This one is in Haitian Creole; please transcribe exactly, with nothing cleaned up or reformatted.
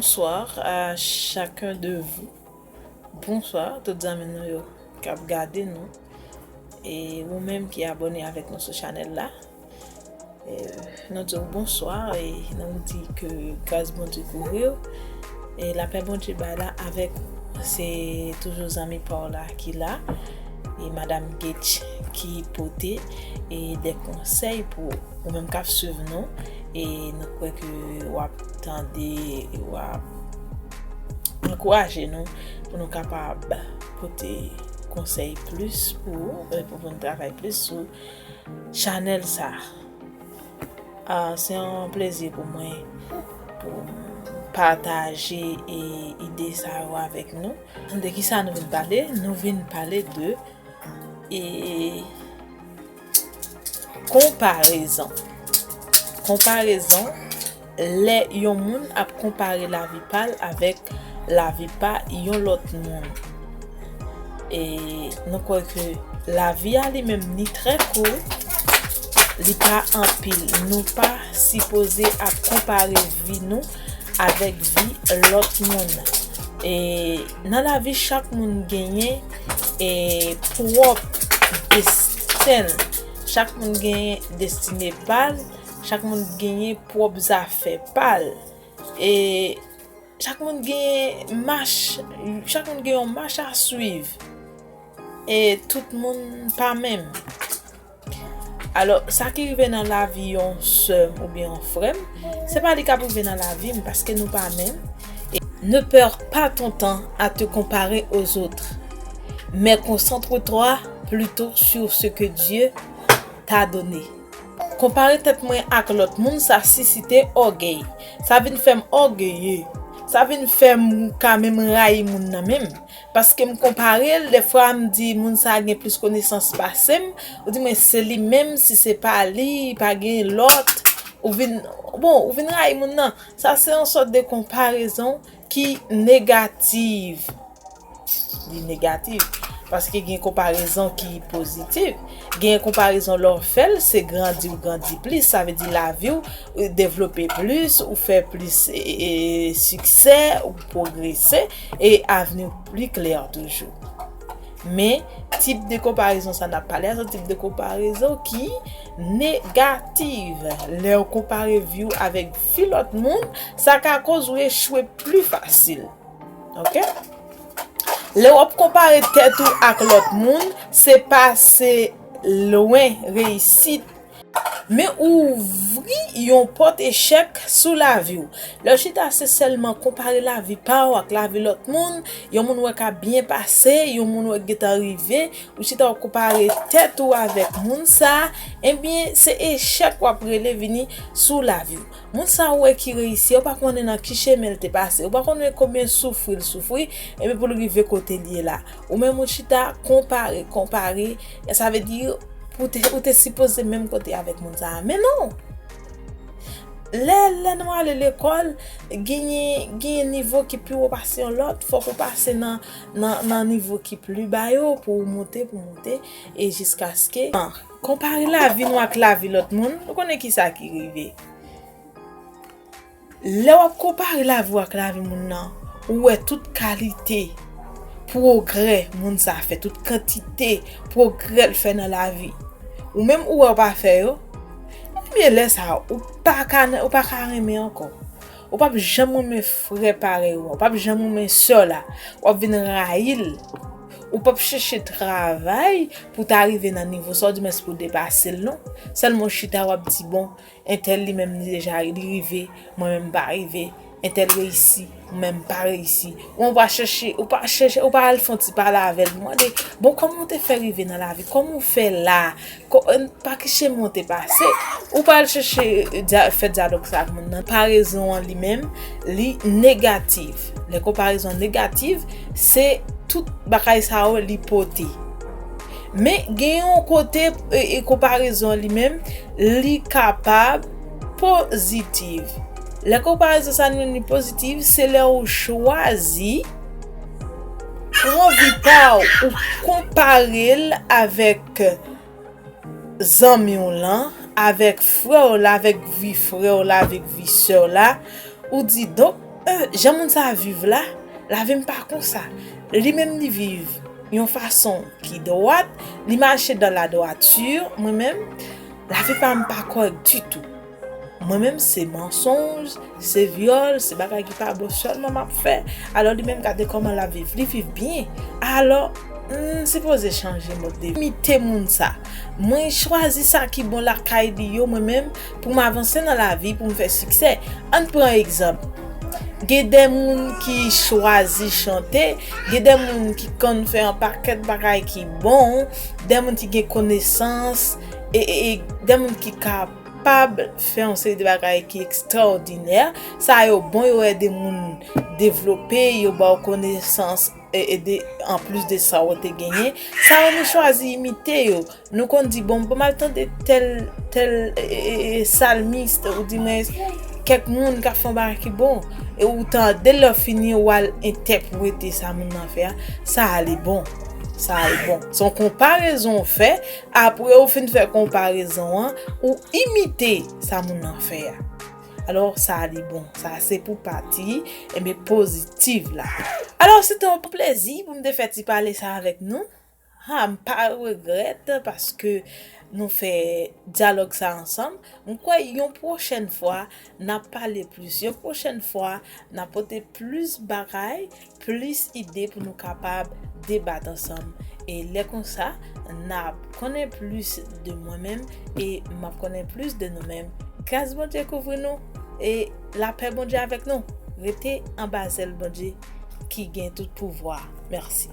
Bonsoir à chacun de vous. Bonswa tout zanmi nou yo k ap gade nou. E ou menm ki abòne avèk nou sou chanèl la. E nou di w bonswa e nou di ke gras Bondye kouvri w. E lapè Bondye bay la avèk ou. Se toujou zanmi pa w la ki la. E Madam Gage ki pote e de konsèy pou ou menm k ap swiv nou. E nou kwè ke w ap tande, w ap ankouraje nou pou nou kapab pote konsèy plis pou ou, e pou, pou nou travay plis sou chanèl sa. Ah, se yon plezi pou mwen pou m pataje e ide sa yo avèk nou. De kisa nou vin pale? Nou vin pale de e konparezon. Konparezon, lè yon moun ap konpare lavi pa l avèk lavi pa yon lòt moun. E nou kwè ke lavi a li menm li trè kout, li pa anpil. Nou pa sipoze ap konpare vi nou avèk vi lòt moun. E nan lavi, chak moun genyen e pwòp desten l. Chak moun genyen destine pa l. Chak moun genyen pwòp zafè pa l. E chak moun genyen mach, chak moun gen yon mach a swiv. E tout moun pa menm. Alò, sa ki rive nan lavi yon sè m oubyen yon frè m, se pa li k ap rive nan lavi m, paske nou pa menm. Ne perds pas ton temps à te comparer aux autres, mais concentre-toi plutôt sur ce que Dieu t'a donné. Konpare tèt mwen ak lòt moun, sa sisite ògèy. Sa vin fè m ògeye. Sa vin fè m ka menm rayi moun nan menm. Paske m konpare l, dèfwa m di moun sa gen plis konesans pase m, ou di mwen se li menm, si se pa li, pa gen lòt. Ou vin, bon, ou vin rayi moun nan. Sa se yon sòt de konparezon ki negatif. Li negatif. Paske gen konparezon ki pozitif. Gen konparezon lè w fè l, se grandi ou grandi plis. Sa vle di lavi w, e, devlope plis, ou fè plis e, e, siksè, ou pwogrese, e avni w pli klè toujou. Men, tip de konparezon sa n ap pale a, se yon tip de konparezon ki negatif. Lè w konpare vi w avèk vi lòt moun, sa ka koz ou echwe pli fasil. Ok? Lè w ap konpare tèt ou ak lòt moun, se pase lwen reyisit, men ou ouvri yon pòt echèk sou lavi w. Lè w chita se sèlman konpare lavi pa w ak lavi lòt moun, yon moun wè ka byen pase, yon moun wè gentan rive, ou chita w ap konpare tèt ou avèk moun sa, ebyen, se echèk w ap rele vini sou lavi w. Moun sa ou wè ki reyisi a, ou pa konnen nan ki chemen l te pase, ou pa konnen konbyen soufri l soufri, epi pou l rive kote l ye la. Ou menm ou chita konpare, konpare, sa vle di ou te, ou te sipoze menm kote avèk moun sa a. Men non! Lè, lè nou ale lekòl, genyen, genyen nivo ki pi wo pase yon lòt, fòk ou pase nan, nan, nan nivo ki pli ba yo pou ou monte, pou monte, e jiskaske, konpare lavi nou ak lavi lòt moun, nou konnen kisa ki rive. Lè w ap konpare lavi w ak lavi moun nan, ou wè tout kalite pwogrè moun sa fè, tout kantite pwogrè l fè nan lavi. Ou menm ou wè w pa fè yo, ebyen lè sa a, ou pa ka, ou pa ka renmen ankò. Ou p ap janm renmen frè parèy ou a, ou p ap janm renmen sè w la, w ap vin rayi l. Ou p ap chèche travay pou w ta rive nan nivo sa, oudimwens pou w depase l non. Sèlman w chita, w ap di, bon, entèl li menm li deja li rive, mwen menm m pa rive, entèl reyisi, mwen menm m pa reyisi. Ou pa chèche, ou pa chèche, ou pa al fè yon ti pale avè l pou mande, bon, kòman w te fè rive nan lavi? Kòman w fè la? Ko-, pa ki chemen w te pase? Ou pa al chèche dya-, fè dyalòg sa ak moun nan. Konparezon an li menm, li negatif. Lè konparezon negatif, se tout bagay sa yo li pote. Men gen yon kote, e, e, konparezon li menm, li kapab pozitif. Lè konparezon sa li menm li pozitif, se lè ou chwazi pran vi pa w, ou konpare l avèk zanmi w lan, avèk frè w la, avèk vi frè w la, avèk vi sè w la, ou di, donk, Jan moun sa viv la, lavi m pa konsa. Li menm li viv yon fason ki dwat, li mache dan ladwati, mwen menm, lavi pa m pa kòrèk ditou. Mwen menm se mansonj, se vyòl, se bagay ki pa bon sèlman m ap fè. Alò li menm gade kòman l ap viv, li viv byen. Alò, m sipoze chanje mòd de vi. Imite moun sa. Mwen chwazi sa ki bon lakay li yo, mwen menm, pou m avanse nan lavi, pou m fè siksè. Ann pran egzanp. Gen de moun ki chwazi chante, gen de moun ki konn fè yon pakèt bagay ki bon, de moun ki gen konesans, e, e, e de moun ki kapab fè yon seri de bagay ki ekstraòdinè. Sa yo bon, yo ede moun devlope, yo ba w konesans, e, e de, anplis de sa ou te genyen. Sa yo nou chwazi imite yo. Nou konn di, bon, bon, m al tande tèl, tèl, e, e, e, salmis, ou di mwen, kèk moun k ap fè yon bagay ki bon, e ou tande lè fini, ou al entèprete sa moun nan fè a, sa a li bon. Sa a li bon. Se yon konparezon ou fè, apre ou fin fè konparezon an, ou imite sa moun nan fè a. Alò, sa a li bon. Sa a se pou pati, enben, pozitif la. Alò, se te yon plezi pou m te fè ti pale sa avèk nou. Ha, m pa regrèt paske nou fè dyalòg sa ansanm. M kwè yon pwochèn fwa, n ap pale plis. Yon pwochèn fwa, n ap pote plis bagay, plis ide pou nou kapab debat ansanm. E lè konsa, n ap konnen plis de mwen menm e m ap konnen plis de nou menm. Gras Bondye kouvri nou e lapè Bondye avèk nou. Rete anba zèl Bondye ki gen tout pouvwa. Mèsi.